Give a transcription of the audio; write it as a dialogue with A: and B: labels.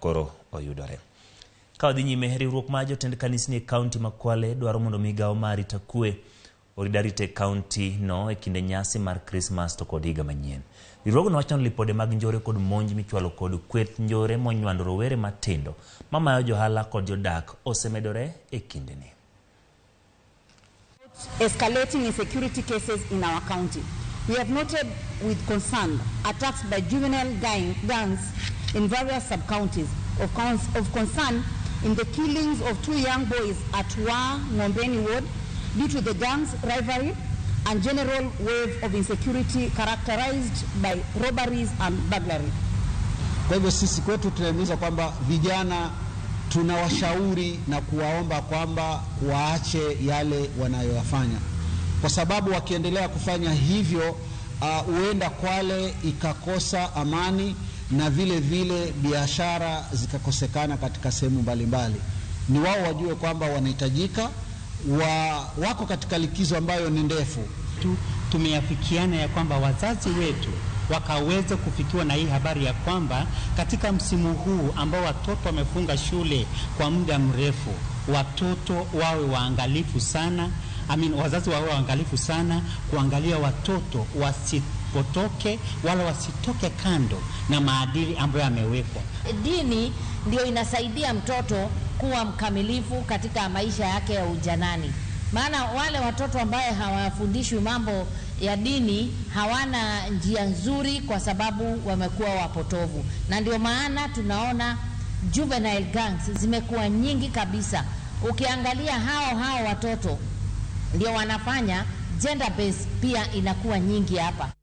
A: Koro oyudore. Ka wadhi nyime, riwruok mar jotend kanisni e kaunti ma Kwale dwaro mondo migawo mar arita kwe orid arita e kaunti no e kinde nyasi mar Krismas to kod higa manyien. Riwruogno wacho ni lipode mag njore kod monj michwalo kod kweth njore monywando rowere matindo mamayo johala kod jodak osemedore e kindeni.
B: Escalating insecurity cases in our county. We have noted with concern attacks by juvenile gangs in various sub-counties. Of concern in the killings of 2 young boys at Wa Ngombeni Ward due to the gangs' rivalry and general wave of insecurity characterized by robberies and burglary.
C: Kwa hivyo sisi kwetu tunahimiza kwamba vijana tunawashauri na kuwaomba kwamba waache yale wanayoyafanya, kwa sababu wakiendelea kufanya hivyo huenda Kwale ikakosa amani na vile vile biashara zikakosekana katika sehemu mbalimbali. Ni wao wajue kwamba wanahitajika, wako katika likizo ambayo ni ndefu.
D: Tumeafikiana ya kwamba wazazi wetu wakaweza kufikiwa na hii habari ya kwamba katika msimu huu ambao watoto wamefunga shule kwa muda mrefu, watoto wawe waangalifu sana. Wazazi wawe waangalifu sana kuangalia watoto wasipotoke wala wasitoke kando na maadili ambayo yamewekwa.
E: Dini ndio inasaidia mtoto kuwa mkamilifu katika maisha yake ya ujanani. Maana wale watoto ambaye hawafundishwi mambo ya dini hawana njia nzuri, kwa sababu wamekuwa wapotovu. Na ndio maana tunaona juvenile gangs zimekuwa nyingi kabisa. Ukiangalia hao watoto ndio wanafanya gender based pia inakuwa nyingi hapa.